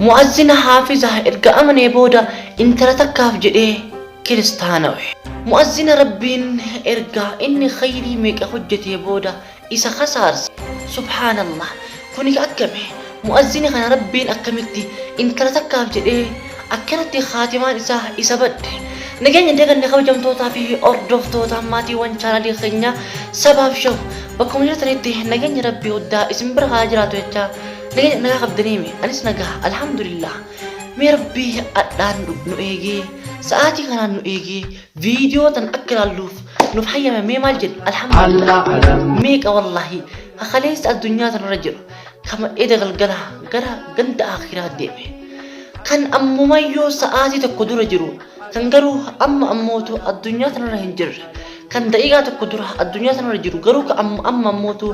Mu'azzina haafiza erga amanee booda intala takkaaf jedhee kiristaanawe. Mu'azzina Rabbiin erga inni khayrii meeqa hojjetee booda isa khasaarse. Subhaanallah kuni akkami? Mu'azzina kana Rabbiin akkamitti intala takkaaf jedhee akkanatti khaatimaan isaa isa badde? Nageenya daganne kabajamtootaa fi hordoftoota maatiiwwan chaanalii keenya Sabaaf Show bakkuma jirtanitti nageenya Rabbii guddaa isin bira haa jiraatu jechaa nageenya nagaa qabdaniimi anis nagaa alhamdulillah. Mee Rabbii adhaan nu eegee sa'aatii kanaan nu eegee viidiyoo tan akka ilaalluuf nuuf hayyame mee maal jenna alhamdulillah. Meeqa wallaahi kakaleessa addunyaa tanarra jiru kama eda galgala gara ganda akhiraa deeme kan ammumayyuu sa'aatii tokko dura jiru kan garuu amma ammootu addunyaa tanarra hin jirre kan daqiiqaa tokko dura addunyaa tanarra jiru garuu ka amma ammootu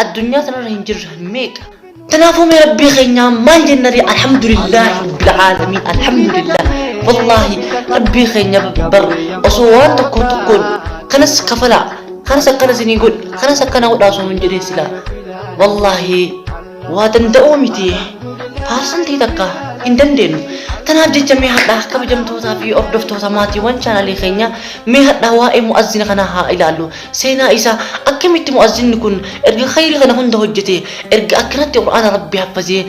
addunyaa tanarra hin jirre meeqa. Kanaafuu mee Rabbii keenyaa maal jennari alhamdulillahi rabbil aalamiin alhamdulillah wallaahi Rabbii keenya bar osoo waan tokko tokkoon kanas kafalaa kanas akkana isinii godhi kanas akkana godhaa osoo hin jedhee silaa wallaahi waa danda'uu miti paarsantii takka hin dandeenyu. Tanaaf jecha mee hadhaa kabajamtootaa fi hordoftoota maatiiwwan chaanalii keenya mee hadhaa waa'ee mu'azzina kanaa haa ilaallu. Seenaa isaa akkamitti mu'azzinni kun erga khayrii kana hunda hojjete erga akkanatti Qur'aana Rabbii haffazee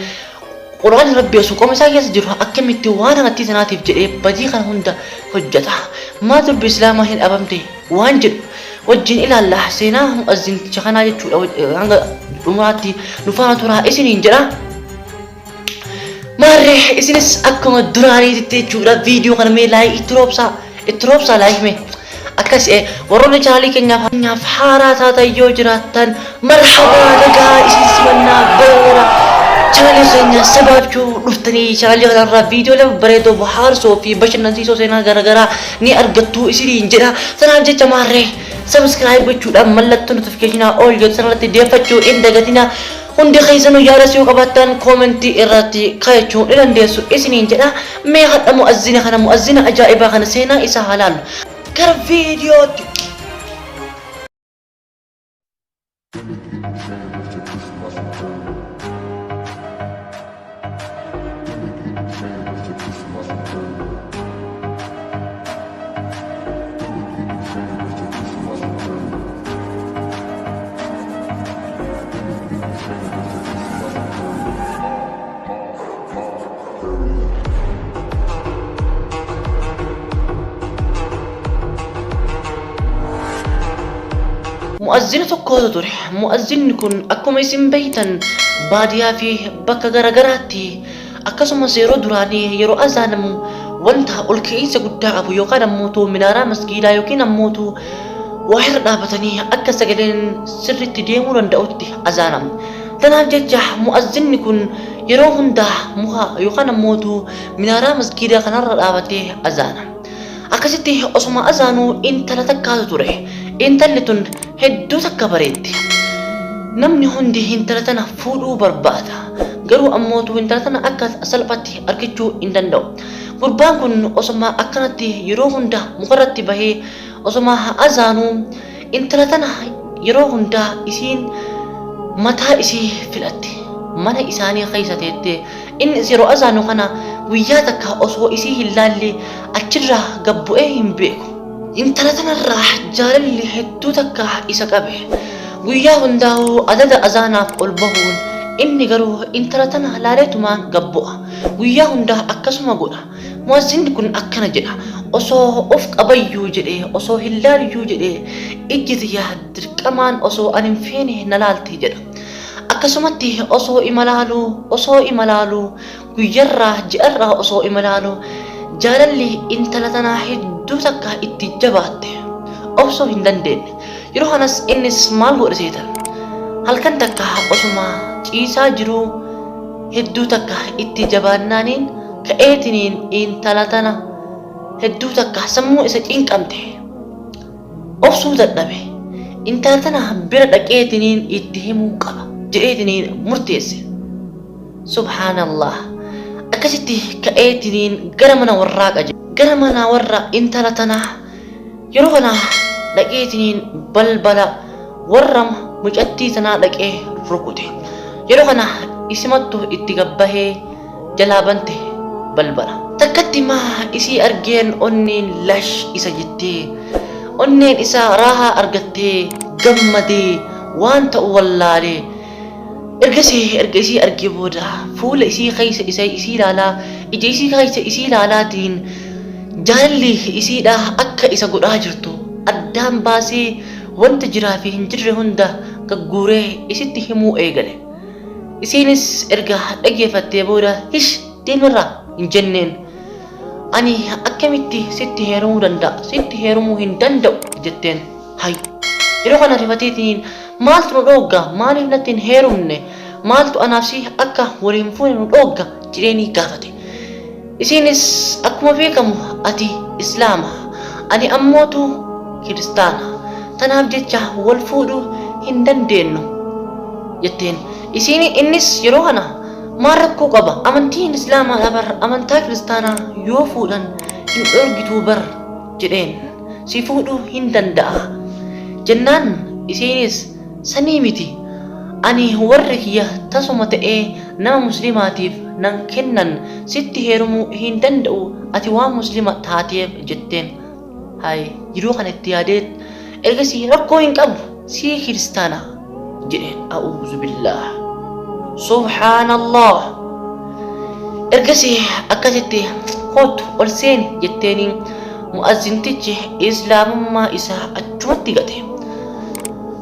Qur'aanni Rabbii osoo qoma isaa keessa jiru akkamitti waan hanattii tanaatiif jedhee badii kana hunda hojjeta. Maa durbi Islaamaa hin dhabamte waan jedhu wajjin ilaalla seenaa mu'azzinticha kanaa jechuudha hanga dhumaatti nu faana turaa isiniin jedha. Maarree isinis akkuma duraaniitti jechuudha viidiyoo kana mee laayik itti roobsaa itti roobsaa laayik mee akkas warroonni chaanalii keenyaaf haaraa taatan yoo jiraattan marhabaa nagaa isin simannaa gara chaanalii keenya sabaachuu dhuftanii chaanalii kanarraa viidiyoolee babbareedoo bohaarsoo fi bashannansiisoo seenaa garaagaraa ni argattu isiniin jedha. Sanaaf jecha maarree subscribe gochuudhaan mallattoo notificationaa all jedhu sanarratti deeffachuu hin dagatinaa. Hundi keessanuu yaadas yoo qabaattan koomentii irratti kaayachuu ni dandeessu isiniin jedha. Mee hadha mu'azzina kana mu'azzina ajaa'ibaa kana seenaa isaa haa laallu. Gara viidiyootti. Mu'azzina tokkotu ture. Mu'azzinni kun akkuma isin beektan baadiyaa fi bakka garagaraatti akkasumas yeroo duraanii yeroo azaanamu wanta ol ka'iinsa guddaa qabu yookaan ammoo minaaraa masgiidaa yookiin ammoo waa irra dhaabatanii akka sagaleen sirriitti deemuu danda'utti azaanamu. Kanaaf jecha mu'azzinni kun yeroo hundaa muka yookaan ammoo minaaraa masgiidaa kanarra dhaabatee azaana. Akkasitti osuma azaanuu intala takkaatu ture. Intalli tun hedduu takka bareeddi. Namni hundi intala tana fuudhuu barbaada. Garuu ammootu intala tana akka salphaatti argachuu hin danda'u. Gurbaan kun osuma akkanatti yeroo hunda mukarratti bahee osuma azaanuu intala tana yeroo hundaa isiin mataa isii filatti. Mana isaanii keessa teettee innis yeroo azaanu kana guyyaa takka osoo isii hin laalle achirraa gad bu'ee hin beeku. Intala tanarraa jaalalli hedduu takka isa qabe. Guyyaa hundaa'uu adada azaanaaf ol bahuun inni garuu intala tana laaleetumaan gad bu'a. Guyyaa hundaa akkasuma godha. Mu'azzinni kun akkana jedha. Osoo of qabayyuu jedhee osoo hin laaluyyuu jedhee ijji tiyya dirqamaan osoo ani hin feene na laalti jedha. Akkasumatti osoo imalaaluu osoo imalaaluu guyyarraa ji'arraa osoo imalaaluu jaalalli intala tanaa hedduu takka itti jabaatte. Obsuu hin dandeenye. Yeroo kanas innis maal godhe seetan? Halkan takka osuma ciisaa jiruu hedduu takka itti jabaannaaniin ka'eetiniin intala tana hedduu takka sammuu isa cinqamte. Obsuu dadhabe. Intala tana bira dhaqeetiniin itti himuu qaba jedheetiniin murteesse. Subhaanallah. Akkasitti ka'eetiniin gara mana warraa qajeele. Gara mana warra intala tanaa yeroo kana dhaqeetiniin balbala warra mucattii tanaa dhaqee rukute. Yeroo kana isimattu itti gabbahee jalaa bante balbala. Takkatti maa isii argeen onneen lash isa jettee, onneen isaa raahaa argattee gammadee waan ta'u wallaalee. Ergasii erga isii argee booda fuula isii keessa isa isii ilaalaa, ija isii keessa isii ilaalaatiin jaalalli isiidha akka isa godhaa jirtu addaan baasee wanta jiraa fi hin jirre hunda gagguuree isitti himuu eegale. Isiinis erga dhageeffattee booda hish deemirraa hin jenneen. Ani akkamitti sitti heerumuu danda'a? Sitti heerumuu hin danda'u jetteen. Hay! Yeroo kana rifateetiin maaltu nu dhoogga? Maaliif natti hin heerumne? Maaltu anaaf si akka wal hin fuune nu dhoogga? Jedheenii gaafate. Isiinis akkuma beekamu ati Islaama, ani ammootu Kiristaana. Tanaaf jecha wal fuudhuu hin dandeennu jetteen. Isiin innis yeroo kana maal rakkoo qaba? Amantiin Islaamaadha bar amantaa Kiristaanaa yoo fuudhan hin dhoorgituu bar jedheen. Si fuudhuu hin danda'a. Jennaan isiinis sanii miti. Ani warri kiyya tasuma ta'ee nama muslimaatiif nan kennan sitti heerumuu hin danda'u ati waan muslima taateef jetteen. Hay jiruu kana itti yaadee ergasii rakkoo hin qabu sii kiristaana jedheen. A'uuzu billaah. Subhaanallah. Ergasii akkasitti kootu ol seeni jetteeni mu'azzintichi islaamummaa isaa achumatti gate.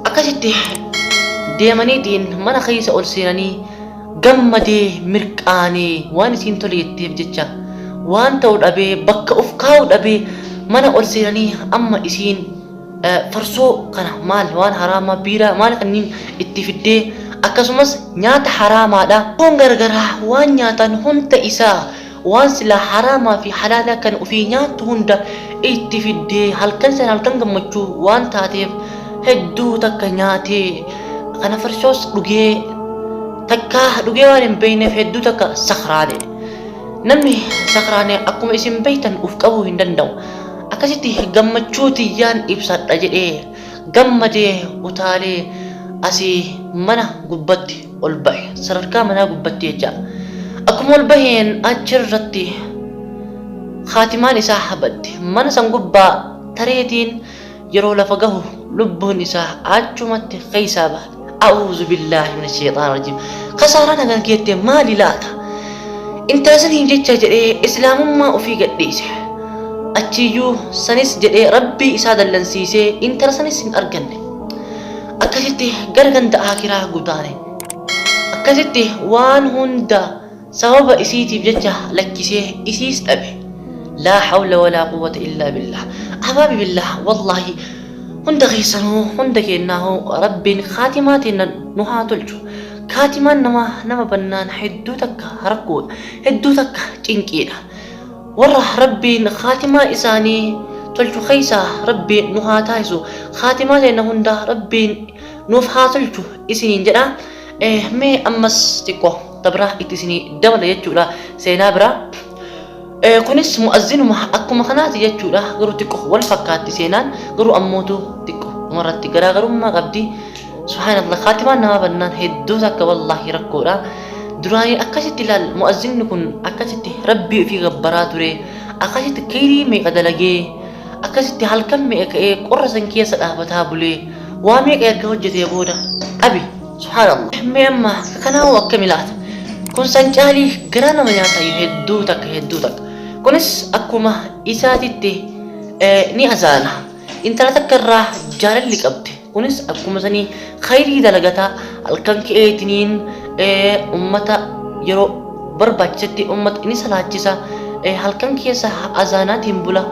Akkasitti deemaniitiin mana keessa ol seenanii gammadee mirqaanee waan isiin tole jetteef jecha waan ta'u dhabee bakka of kaa'u dhabee mana ol seenanii amma isiin farsoo kana maal waan haraamaa biiraa maal kanneen itti fiddee akkasumas nyaata haraamaadha. Foon garagaraa waan nyaatan hunda isaa waan silaa haraamaa fi halaala kan ofii nyaattu hunda itti fiddee halkan sana halkan gammachuu waan taateef hedduu takka nyaatee kana farsoos dhugee takka dhugee waan hin beekneef hedduu takka sakraane. Namni sakraane akkuma isin beektan uf qabuu hin danda'u. Akkasitti gammachuu tiyyaan ibsadha jedhee gammadee utaalee asii mana gubbatti ol bahe. Sadarkaa manaa gubbatti jecha. Akkuma ol baheen achirratti kaatimaan isaa habadde. Mana san gubbaa tareetiin yeroo lafa gahu lubbuun isaa achumatti keessaa baate. A'uuzu billaahi mina sheexaan rajiim. Kasaaraan hagan geette maali laata? Intala saniin jecha jedhee islaamummaa ofii gadhiise. Achiyyuu sanis jedhee rabbii isaa dallansiisee intala sanis hin arganne. Akkasitti gara ganda aakiraa godaane. Akkasitti waan hunda sababa isiitiif jecha lakkisee isiis dhabe. Laa hawla walaa quwwata illaa billah. Ahbaabi billah wallaahi hunda keessanuu hunda keennaahuu rabbiin kaatimaa teenna nu haa tolchu. Kaatimaan nama nama bannaan hedduu takka rakkoodha. Hedduu takka cinqiidha. Warra rabbiin kaatimaa isaanii tolchu keessaa rabbiin nu haa taasisu. Kaatimaa teenna hunda rabbiin nuuf haa tolchu isiniin jedha. Mee ammas xiqqoo tabraa itti isinii dabala jechuudha seenaa biraa. Kunis mu'azzinuma akkuma kanaati jechuudha. Garuu xiqqoo wal fakkaatti seenaan garuu ammootu xiqqoo dhumarratti garaagarummaa qabdi. Subhaanallah kaatimaan namaa bannaan hedduu takka wallaahi rakkoodha. Duraanii akkasitti ilaal mu'azzinni kun akkasitti rabbii ofii gabbaraa ture. Akkasitti kayrii meeqa dalagee akkasitti halkan meeqa ka'ee qorra san keessa dhaabataa bulee waa meeqa erga hojjetee booda dhabe. Subhaanallah. Mee amma kanaa'uu akkami laata? Kun san caalii garaa nama nyaata hedduu takka hedduu takka. Kunis akkuma isaatitti ni azaana. Intala takka irraa jaalalli qabde. Kunis akkuma sanii khayrii dalagataa halkan ka'eetiniin ummata yeroo barbaachisetti ummata ni salaachisa. Halkan keessa azaanaatiin bula.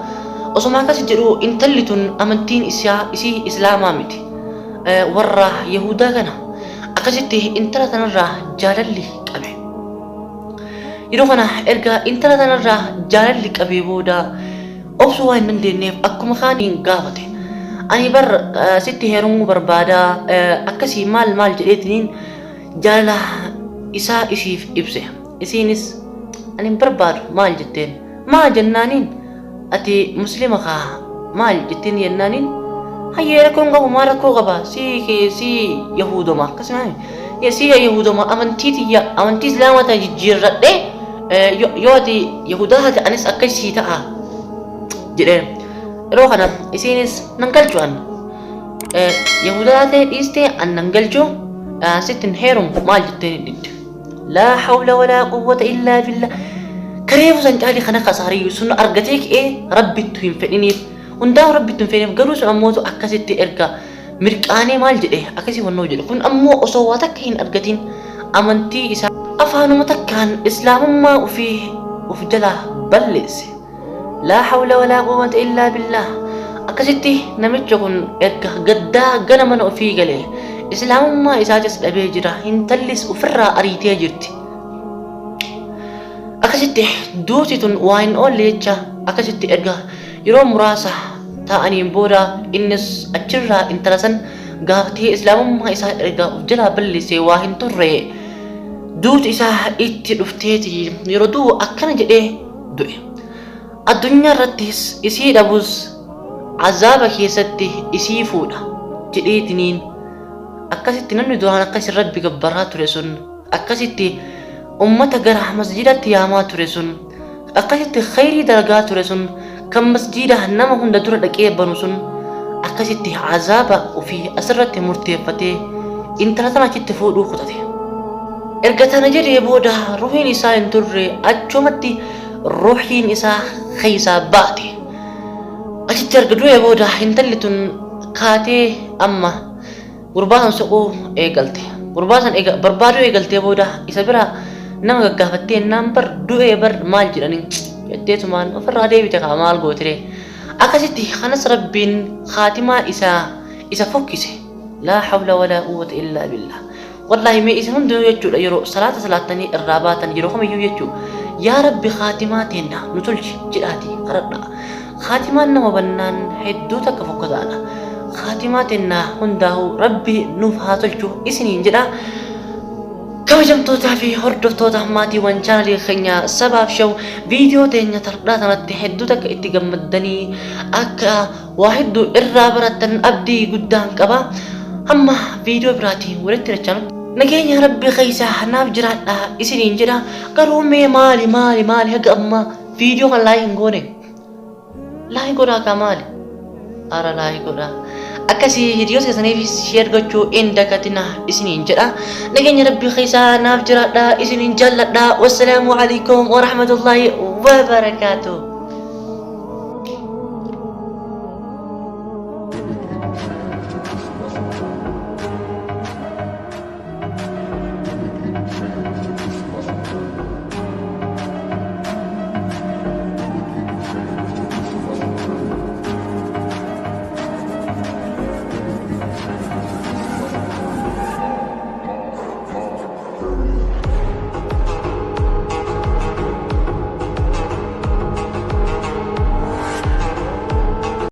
Osuma akkas jedhu intalli tun amantiin isaa isii islaamaa miti. Warra Yahudaa kana akkasitti intala tanarraa jaalalli qabe. Yeroo kana erga intala tanarraa jaalalli qabee booda obsuu waan hin dandeenyeef akkuma kaaniin gaafate. Ani bar sitti heerumuu barbaada akkasii maal maal jedheetiniin jaalala isaa isiif ibse. Isiinis ani hin barbaadu maal jetteen. Maa jennaaniin ati muslima kaa maal jetteen jennaaniin hayyee rakkoon qabu maal rakkoo qaba si si yahuudoma akkasuma si yahuudoma amantii tiyya amantii islaamaa tana jijjiirradhee Yoo ati Yahudaa taate anis akkas sii ta'a jedheen. Yeroo kana isiinis nan galchu an. Yahudaa taatee dhiistee an nan galchu sitti hin heerumu maal jetteen hin didde. Laa hawla walaa quwwata illaa billah. Kareefu san caalii kana kasaariyyu sun argatee ka'ee rabbittu hin fedhiniif. Hundaa'u rabbittu hin fedhiniif garuu sun ammootu akkasitti erga mirqaanee maal jedhe akkasii wannoo jedhe kun ammoo osoo waa takka hin argatin amantii isaa afaanuma takkaan islaamummaa ufii uf jalaa balleesse. Laa hawla walaa quwwata illaa billaah. Akkasitti namichi kun erga gaddaa gara mana ofii gale islaamummaa isaatis dhabee jira intallis ofirraa ariitee jirti. Akkasitti duuti tun waa hin oolle jecha akkasitti erga yeroo muraasa taa'aniin booda innis achirraa intala san gaafatee islaamummaa isaa erga of jalaa balleessee waa hin turre duuti isaa itti dhufteeti yeroo du'u akkana jedhee du'e. Addunyaa irrattis isii dhabus azaaba keessatti isii fuudha jedheetiniin akkasitti namni duraan akkasi rabbi gabbaraa ture sun akkasitti ummata gara masjiidatti yaamaa ture sun akkasitti khayrii dalagaa ture sun kan masjiida nama hunda dura dhaqee banu sun akkasitti azaaba ofii asirratti murteeffatee intala tana achitti fuudhuu kutate. Erga tana jedhee booda ruhiin isaa hin turre achumatti ruhiin isaa keessaa baate. Achitti erga du'ee booda intalli tun kaatee amma gurbaa san soquu eegalte. Gurbaa san eega barbaaduu eegaltee booda isa bira nama gaggaafattee naan bar du'ee bar maal jedhanii jetteetumaan ofirraa deebite kaa maal gootiree. Akkasitti kanas rabbiin kaatimaa isaa isa fokkise. Laa hawla walaa quwwata illaa billah. Wallaahi mee isin hundinuu jechuudha yeroo salaata salaattanii irraa baatan yeroo kamiyyuu jechuu yaa rabbi kaatimaa teenna nu tolchi jedhaatii kadhadhaa. Kaatimaan nama bannaan hedduu takka fokkataadha. Kaatimaa teenna hundaa'uu rabbi nuuf haa tolchu isiniin jedha. Kabajamtootaa fi hordoftoota maatiiwwan chaanalii keenya sabaaf show viidiyoo teenya tardhaa tanatti hedduu takka itti gammaddanii akka waa hedduu irraa barattan abdii guddaan qaba. Hamma viidiyoo biraatiin walitti dachaanutti nageenya rabbi keessa naaf jiraadha isiniin jedha. Garuu mee maali maali maali haga ammaa viidiyoo kan like hin goone? Like godhaa kaa maali? Ara like godhaa. Akkasii hiriyoota keessaniifis share gochuu hin dagatinaa isiniin jedha. Nageenya rabbii keessaa naaf jiraadha isiniin jaalladha. Wassalaamu alaikum warahmatullaahi wabarakaatuh.